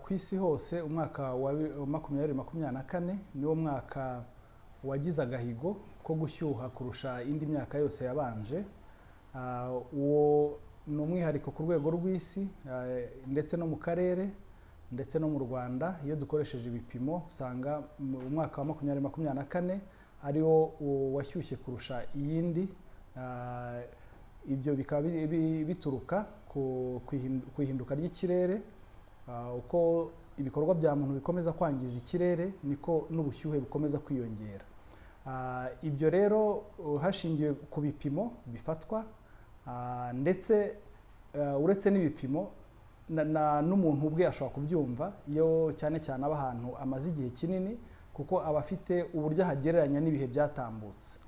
Ku isi hose, umwaka wa 2024 niwo mwaka wagize agahigo ko gushyuha kurusha indi myaka yose yabanje. Uwo ni umwihariko ku rwego rw'isi, ndetse no mu karere, ndetse no mu Rwanda. Iyo dukoresheje ibipimo, usanga mu mwaka wa 2024 ariwo washyushye kurusha iyindi. Ibyo bikaba bituruka ku ihinduka ry'ikirere. Uko ibikorwa bya muntu bikomeza kwangiza ikirere, niko n'ubushyuhe bukomeza kwiyongera. Ibyo rero, hashingiwe ku bipimo bifatwa, ndetse uretse n'ibipimo, n'umuntu ubwe ashobora kubyumva iyo cyane cyane aba ahantu amaze igihe kinini, kuko aba afite uburyo ahagereranya n'ibihe byatambutse.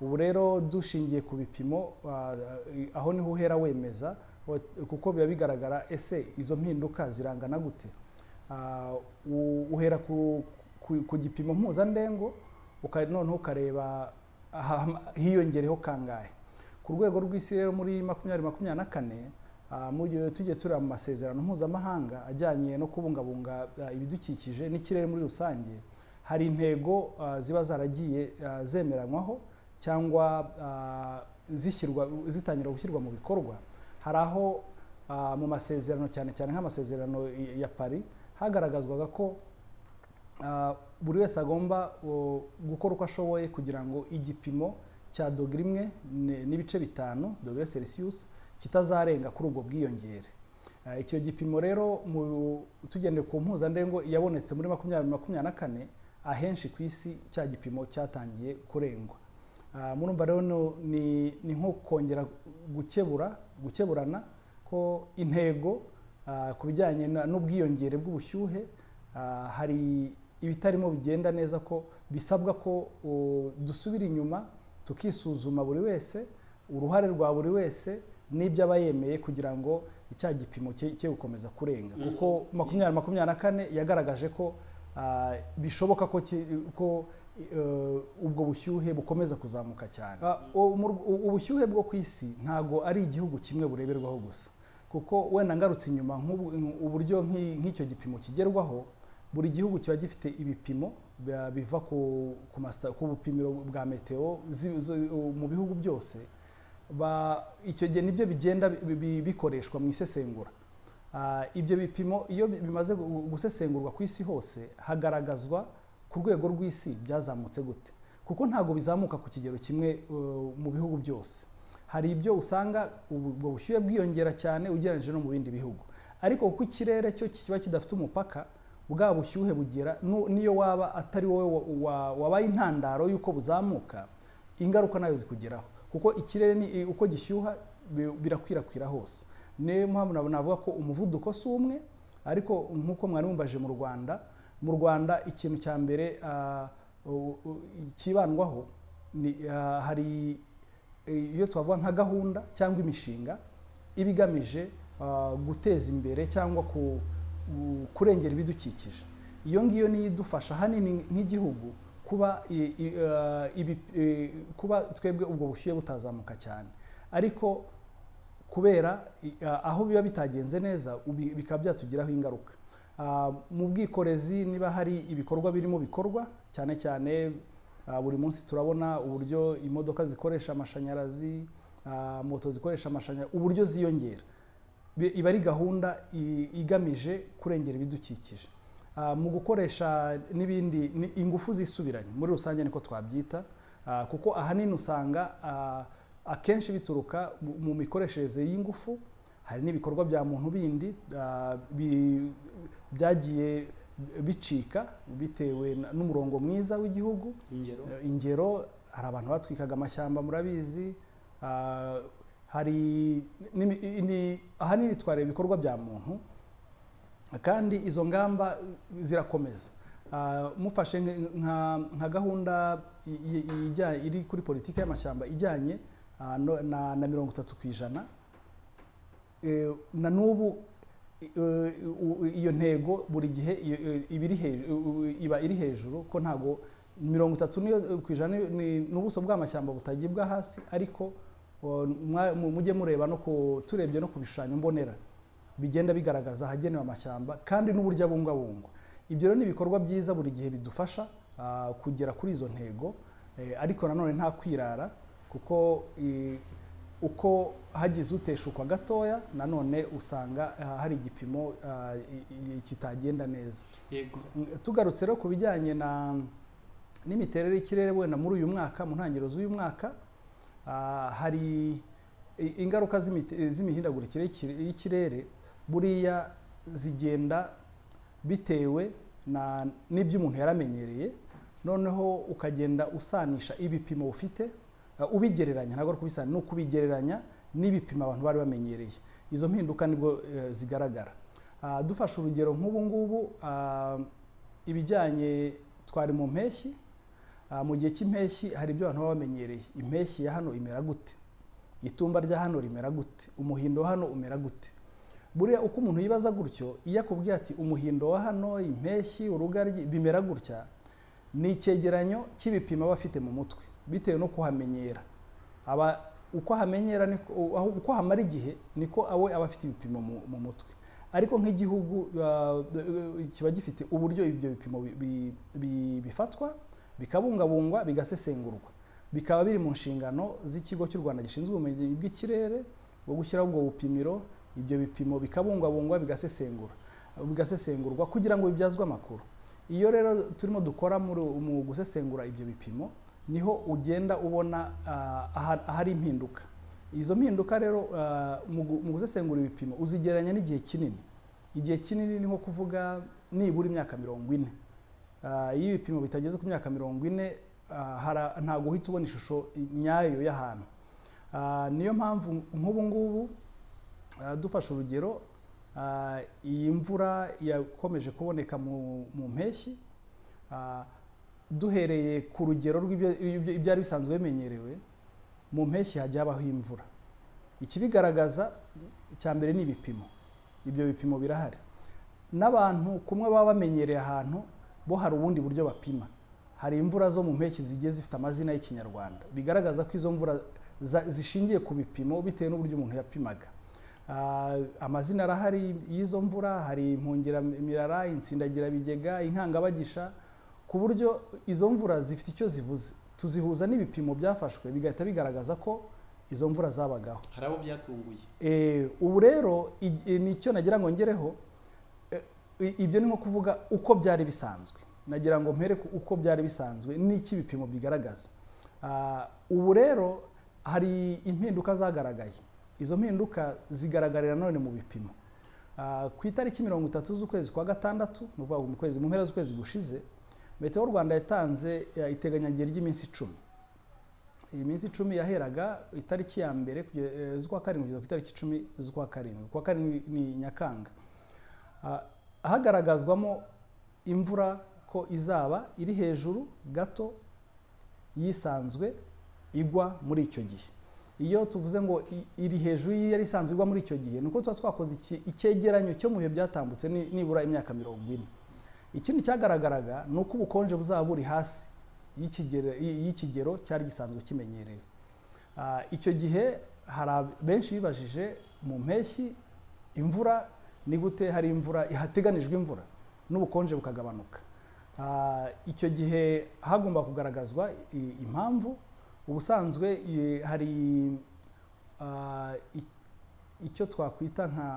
Ubu rero dushingiye ku bipimo, aho niho uhera wemeza, kuko biba bigaragara. Ese izo mpinduka zirangana gute? Uhera ku gipimo mpuzandengo, noneho ukareba hiyongereho kangahe ku rwego rw'isi. Rero muri 2024, mu gihe tugiye tureba mu masezerano mpuzamahanga ajyanye no kubungabunga ibidukikije n'ikirere muri rusange, hari intego ziba zaragiye zemeranywaho cyangwa zishyirwa, zitangira gushyirwa mu bikorwa. Hari aho mu masezerano, cyane cyane nk'amasezerano ya Paris, hagaragazwaga ko buri wese agomba gukora uko ashoboye kugira ngo igipimo cya dogere 1.5 dogere Celsius kitazarenga kuri ubwo bwiyongere. Icyo gipimo rero, tugendeye ku mpuzandengo yabonetse muri 2024, ahenshi ku isi cya gipimo cyatangiye kurengwa. Murumva rero ni nko kongera gukeburana ko intego ku bijyanye n'ubwiyongere bw'ubushyuhe, hari ibitarimo bigenda neza, ko bisabwa ko dusubira inyuma tukisuzuma, buri wese uruhare rwa buri wese n'ibyo aba yemeye, kugira ngo cya gipimo cye gukomeza kurenga, kuko 2024 yagaragaje ko bishoboka ko ubwo bushyuhe bukomeza kuzamuka cyane. Ubushyuhe bwo ku isi ntago ari igihugu kimwe bureberwaho gusa, kuko wenda ngarutse inyuma, uburyo nk'icyo gipimo kigerwaho, buri gihugu kiba gifite ibipimo biva ku bupimiro bwa meteo mu bihugu byose. Icyo gihe nibyo bigenda bikoreshwa mu isesengura. Ibyo bipimo iyo bimaze gusesengurwa ku isi hose, hagaragazwa ku rwego rw'isi byazamutse gute, kuko ntabwo bizamuka ku kigero kimwe mu bihugu byose. Hari ibyo usanga ubwo bushyuhe bwiyongera cyane ugereranyije no mu bindi bihugu, ariko kuko ikirere cyo kiba kidafite umupaka, bwa bushyuhe bugera niyo waba atari wowe wabaye intandaro y'uko buzamuka, ingaruka nayo zikugeraho, kuko ikirere ni uko gishyuha birakwirakwira hose. Niyo mpamvu navuga ko umuvuduko si umwe. Ariko nk'uko mwari mumbaje, mu Rwanda ikintu cya mbere kibandwaho ni hari iyo twavuga nka gahunda cyangwa imishinga iba igamije guteza imbere cyangwa kurengera ibidukikije. Iyo ngiyo niyo idufasha ahanini nk'igihugu kuba kuba twebwe ubwo bushyuhe butazamuka cyane, ariko kubera aho biba bitagenze neza, bikaba byatugiraho ingaruka. Mu bwikorezi, niba hari ibikorwa birimo bikorwa, cyane cyane buri munsi turabona uburyo imodoka zikoresha amashanyarazi, moto zikoresha amashanyarazi, uburyo ziyongera. Iba ari gahunda igamije kurengera ibidukikije. Mu gukoresha n'ibindi, ingufu zisubiranye muri rusange niko twabyita, kuko ahanini usanga akenshi bituruka mu mikoreshereze y'ingufu. Hari n'ibikorwa bya muntu bindi byagiye bicika bitewe n'umurongo mwiza w'igihugu. Ingero? Ingero, hari abantu batwikaga amashyamba, murabizi. Hari ahanini twareba ibikorwa bya muntu, kandi izo ngamba zirakomeza. Mufashe nka gahunda iri kuri politiki y'amashyamba ijyanye na 30%, na n'ubu iyo ntego buri gihe iba iri hejuru, ko ntago 30 niyo ku ijana ni ubuso bw'amashyamba butagibwa hasi. Ariko mujye mureba no ku turebye no ku bishushanyo mbonera. bigenda bigaragaza ahagenewe amashyamba kandi n'uburyo abungabungwa. Ibyo rero ni ibikorwa byiza buri gihe bidufasha kugera kuri izo ntego, ariko nanone nta kwirara, kuko uko hagize uteshukwa gatoya, nanone usanga hari igipimo kitagenda neza. Tugarutse rero ku bijyanye na n'imiterere y'ikirere, wenda muri uyu mwaka, mu ntangiriro z'uyu mwaka, hari ingaruka z'imihindagurikire y'ikirere. Buriya zigenda bitewe n'ibyo umuntu yaramenyereye, noneho ukagenda usanisha ibipimo ufite, ubigereranya. Ntabwo ari ukubisana, ni ukubigereranya n'ibipimo abantu bari bamenyereye. Izo mpinduka nibwo zigaragara. Dufashe urugero nk'ubu ngubu, ibijyanye twari mu mpeshyi. Mu gihe cy'impeshyi hari ibyo abantu baba bamenyereye: impeshyi ya hano imera gute, itumba rya hano rimera gute, umuhindo wa hano umera gute? Buriya uko umuntu yibaza gutyo, iyo akubwiye ati umuhindo wa hano, impeshyi, urugaryi bimera gutya, ni icyegeranyo cy'ibipimo aba afite mu mutwe bitewe no kuhamenyera. Aba uko ahamenyera niko, aho uko hamara igihe niko awe aba afite ibipimo mu mutwe. Ariko nk'igihugu kiba gifite uburyo ibyo bipimo bifatwa, bikabungabungwa, bigasesengurwa, bikaba biri mu nshingano z'Ikigo cy'u Rwanda gishinzwe Ubumenyi bw'Ikirere bwo gushyiraho ubwo bupimiro. Ibyo bipimo bikabungwabungwa, bigasesengurwa kugira ngo bibyazwe amakuru. Iyo rero turimo dukora mu gusesengura ibyo bipimo, niho ugenda ubona ahari impinduka. Izo mpinduka rero, mu gusesengura ibipimo, uzigereranya n'igihe kinini. Igihe kinini ni nko kuvuga nibura imyaka 40. Iyo ibipimo bitageze ku myaka 40, ntabwo uhita ubona ishusho nyayo y'ahantu. Niyo mpamvu nk'ubu ngubu, dufashe urugero, iyi mvura yakomeje kuboneka mu mpeshyi, duhereye ku rugero rw'ibyo ibyari bisanzwe bimenyerewe, mu mpeshyi hajya habaho imvura. Ikibigaragaza cya mbere ni ibipimo. Ibyo bipimo birahari, n'abantu kumwe baba bamenyereye ahantu bo hari ubundi buryo bapima. Hari imvura zo mu mpeshyi zigiye zifite amazina y'Ikinyarwanda, bigaragaza ko izo mvura zishingiye ku bipimo bitewe n'uburyo umuntu yapimaga. Amazina arahari y'izo mvura: hari impungiramirara, insindagirabigega, inkangabagisha, ku buryo izo mvura zifite icyo zivuze. Tuzihuza n'ibipimo byafashwe, bigahita bigaragaza ko izo mvura zabagaho. Hari abo byatunguye. Ubu rero nicyo nagira ngo ngereho. Ibyo ni nko kuvuga uko byari bisanzwe. Nagira ngo mpere ku uko byari bisanzwe n'icyo ibipimo bigaragaza. Ubu rero hari impinduka zagaragaye. Izo mpinduka zigaragarira none mu bipimo. Ku itariki 30 z'ukwezi kwa gatandatu, ni ukuvuga mu kwezi, mu mpera z'ukwezi gushize, Meteo Rwanda yatanze iteganyagihe ry'iminsi 10. Iyi minsi 10 yaheraga itariki ya mbere z'ukwa karindwi kugeza ku itariki 10 z'ukwa karindwi. Ukwa karindwi ni Nyakanga. Hagaragazwamo imvura ko izaba iri hejuru gato yisanzwe igwa muri icyo gihe. Iyo tuvuze ngo iri hejuru y'iyari isanzwe igwa muri icyo gihe, ni uko tuba twakoze icyegeranyo cyo mu bihe byatambutse, nibura imyaka 40. Ikindi cyagaragaraga ni uko ubukonje buzaba buri hasi y'ikigero cyari gisanzwe kimenyerewe. Icyo gihe hari benshi bibajije: mu mpeshyi imvura ni gute hari imvura, hateganijwe imvura n'ubukonje bukagabanuka? Icyo gihe hagomba kugaragazwa impamvu. Ubusanzwe hari icyo twakwita nka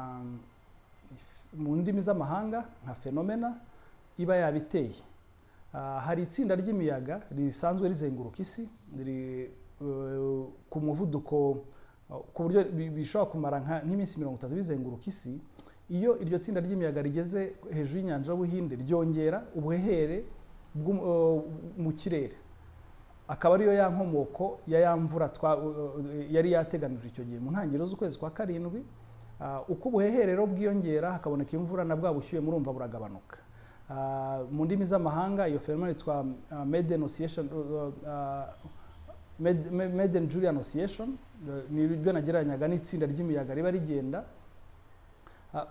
mu ndimi z'amahanga nka phenomena iba yabiteye. Hari itsinda ry'imiyaga risanzwe rizenguruka isi ku muvuduko, ku buryo bishobora kumara nk'iminsi 30 bizenguruka isi. Iyo iryo tsinda ry'imiyaga rigeze hejuru y'inyanja y'Ubuhinde, ryongera ubuhehere mu kirere, akaba ariyo ya nkomoko ya mvura yari yateganijwe icyo gihe mu ntangiriro z'ukwezi kwa karindwi. Uko ubuhehere rero bwiyongera, hakaboneka imvura, na bwa bushyuhe murumva buragabanuka. Mu ndimi z'amahanga iyo phenomena yitwa Madden Oscillation, Madden Julian Oscillation. Ni ibyo nagereranyaga n'itsinda ry'imiyaga riba rigenda.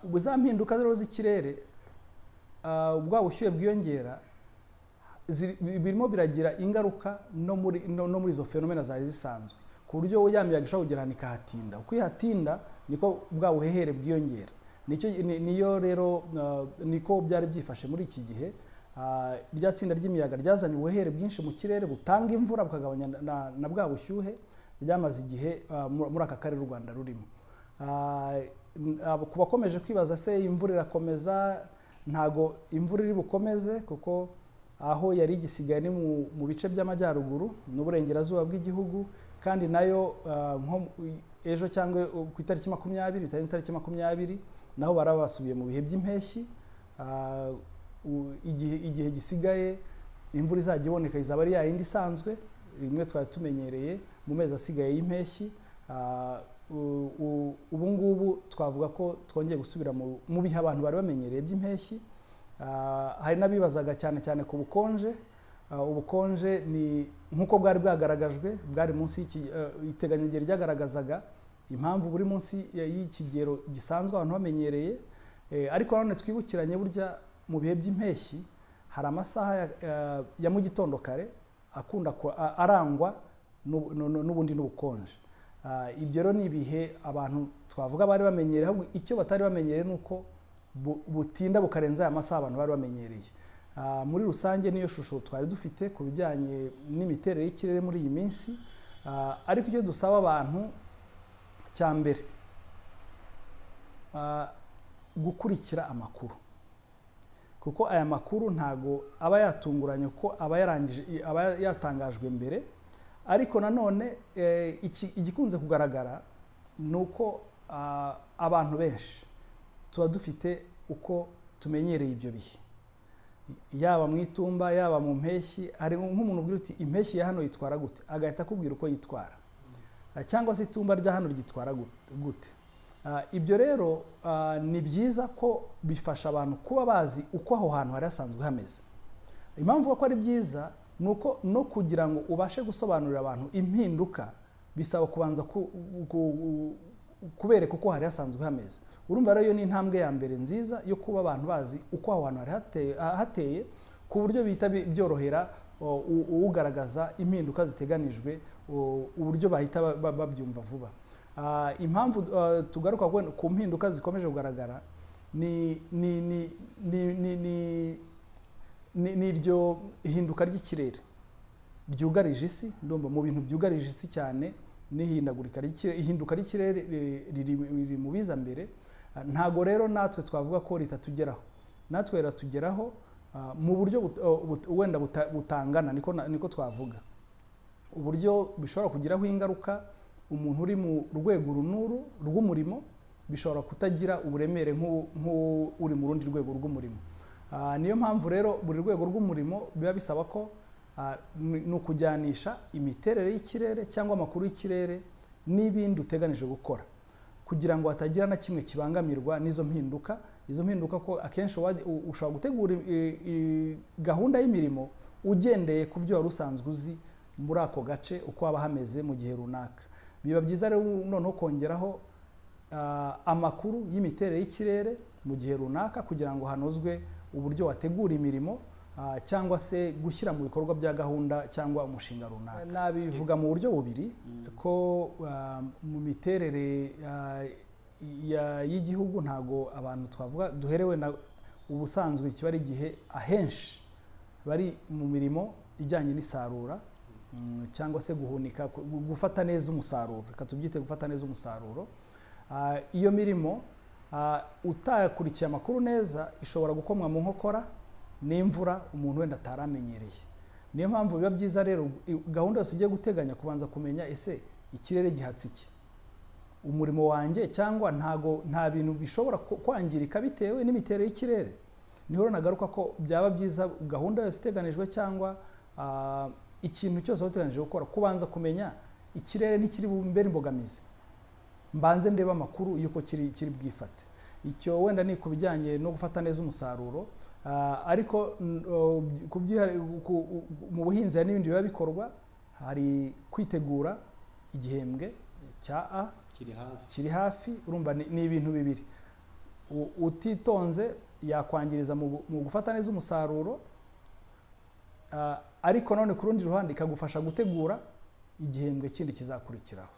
Ubwo za mpinduka rero z'ikirere, bwa bushyuhe bwiyongera, birimo biragira ingaruka no muri izo phenomena zari zisanzwe, ku buryo ya miyaga ishobora kugera ahantu ikahatinda. Uko ihatinda niko bwa buhehere bwiyongera. Niyo rero niko byari byifashe muri iki gihe. Rya tsinda ry'imiyaga ryazanye ubuhehere bwinshi mu kirere butanga imvura, bukagabanya na bwa bushyuhe ryamaze igihe muri aka karere u Rwanda rurimo. Ku bakomeje kwibaza se imvura irakomeza, ntago imvura iri bukomeze, kuko aho yari igisigaye ni mu bice by'amajyaruguru n'uburengerazuba bw'igihugu, kandi nayo nko ejo cyangwa ku itariki 20, bitarenze itariki 20, naho baraba basubiye mu bihe by'impeshyi. Igihe gisigaye imvura izajya iboneka izaba ari ya yindi isanzwe, imwe twari tumenyereye mu mezi asigaye y'impeshyi. Ubu ngubu twavuga ko twongeye gusubira mu bihe abantu bari bamenyereye by'impeshyi. Hari n'abibazaga cyane cyane ku bukonje. Ubukonje ni nk'uko bwari bwagaragajwe, bwari munsi iteganyagihe ryagaragazaga impamvu buri munsi y'ikigero gisanzwe abantu bamenyereye. Ariko nanone twibukiranye, burya mu bihe by'impeshyi hari amasaha ya mu gitondo kare akunda arangwa n'ubundi n'ubukonje. Ibyo rero ni ibihe abantu twavuga bari bamenyereye, ahubwo icyo batari bamenyereye ni uko butinda bukarenza aya masaha abantu bari bamenyereye. Muri rusange niyo shusho twari dufite ku bijyanye n'imiterere y'ikirere muri iyi minsi. Ariko icyo dusaba abantu cya mbere, gukurikira amakuru, kuko aya makuru ntago aba yatunguranye, kuko aba yarangije, aba yatangajwe mbere. Ariko nanone igikunze kugaragara ni uko abantu benshi tuba dufite uko tumenyereye ibyo bihe, yaba mu itumba, yaba mu mpeshyi. Hari nk'umuntu ubwira uti impeshyi ya hano yitwara gute, agahita akubwira uko yitwara, cyangwa se itumba rya hano ryitwara gute. Ibyo rero ni byiza ko bifasha abantu kuba bazi uko aho hantu hari hasanzwe hameze. Impamvu ko ari byiza ni uko no kugira ngo ubashe gusobanurira abantu impinduka bisaba kubanza kubereka uko hari hasanzwe hameze. Urumva rero iyo ni intambwe ya mbere nziza yo kuba abantu bazi uko aho hantu hari hateye, ku buryo bihita byorohera ugaragaza impinduka ziteganijwe, uburyo bahita babyumva vuba. Impamvu tugaruka ku mpinduka zikomeje kugaragara ni iryo hinduka ry'ikirere ryugarije isi. Ndumva mu bintu byugarije isi cyane n'ihindagurika ry'ikirere, ihinduka ry'ikirere riri mu biza mbere. Ntago rero natwe twavuga ko ritatugeraho, natwe riratugeraho mu buryo wenda butangana, niko twavuga uburyo bishobora kugiraho ingaruka umuntu uri mu rwego uru n'uru rw'umurimo, bishobora kutagira uburemere nk'uri mu rundi rwego rw'umurimo. Niyo mpamvu rero buri rwego rw'umurimo biba bisaba ko ni ukujyanisha imiterere y'ikirere cyangwa amakuru y'ikirere n'ibindi uteganije gukora, kugira ngo hatagira na kimwe kibangamirwa n'izo mpinduka. Izo mpinduka ko akenshi ushobora gutegura gahunda y'imirimo ugendeye ku byo wari usanzwe uzi muri ako gace uko haba hameze mu gihe runaka. Biba byiza rero noneho kongeraho amakuru y'imiterere y'ikirere mu gihe runaka, kugira ngo hanozwe uburyo wategura imirimo cyangwa se gushyira mu bikorwa bya gahunda cyangwa umushinga runaka. Nabivuga mu buryo bubiri, ko mu miterere y'igihugu ntago abantu twavuga duherewe na ubusanzwe kiba ari igihe ahenshi bari mu mirimo ijyanye n'isarura, cyangwa se guhunika, gufata neza umusaruro, reka tubyite gufata neza umusaruro. Iyo mirimo utakurikiye amakuru neza ishobora gukomwa mu nkokora n'imvura umuntu wenda ataramenyereye. Niyo mpamvu biba byiza rero gahunda yose ugiye guteganya kubanza kumenya ese ikirere gihatse iki umurimo wanjye, cyangwa ntago nta bintu bishobora kwangirika bitewe n'imiterere y'ikirere. Niho rero nagaruka ko byaba byiza gahunda yose iteganijwe cyangwa ikintu cyose waba uteganyije gukora, kubanza kumenya ikirere ntikiri bumbere imbogamizi, mbanze ndebe amakuru y'uko kiri bwifate. Icyo wenda ni ku bijyanye no gufata neza umusaruro. Ariko mu buhinzi hari n'ibindi biba bikorwa. Hari kwitegura igihembwe cya A kiri hafi. Kiri hafi. Urumva ni ibintu bibiri. Utitonze yakwangiriza mu gufata neza umusaruro, ariko none ku rundi ruhande ikagufasha gutegura igihembwe kindi kizakurikiraho.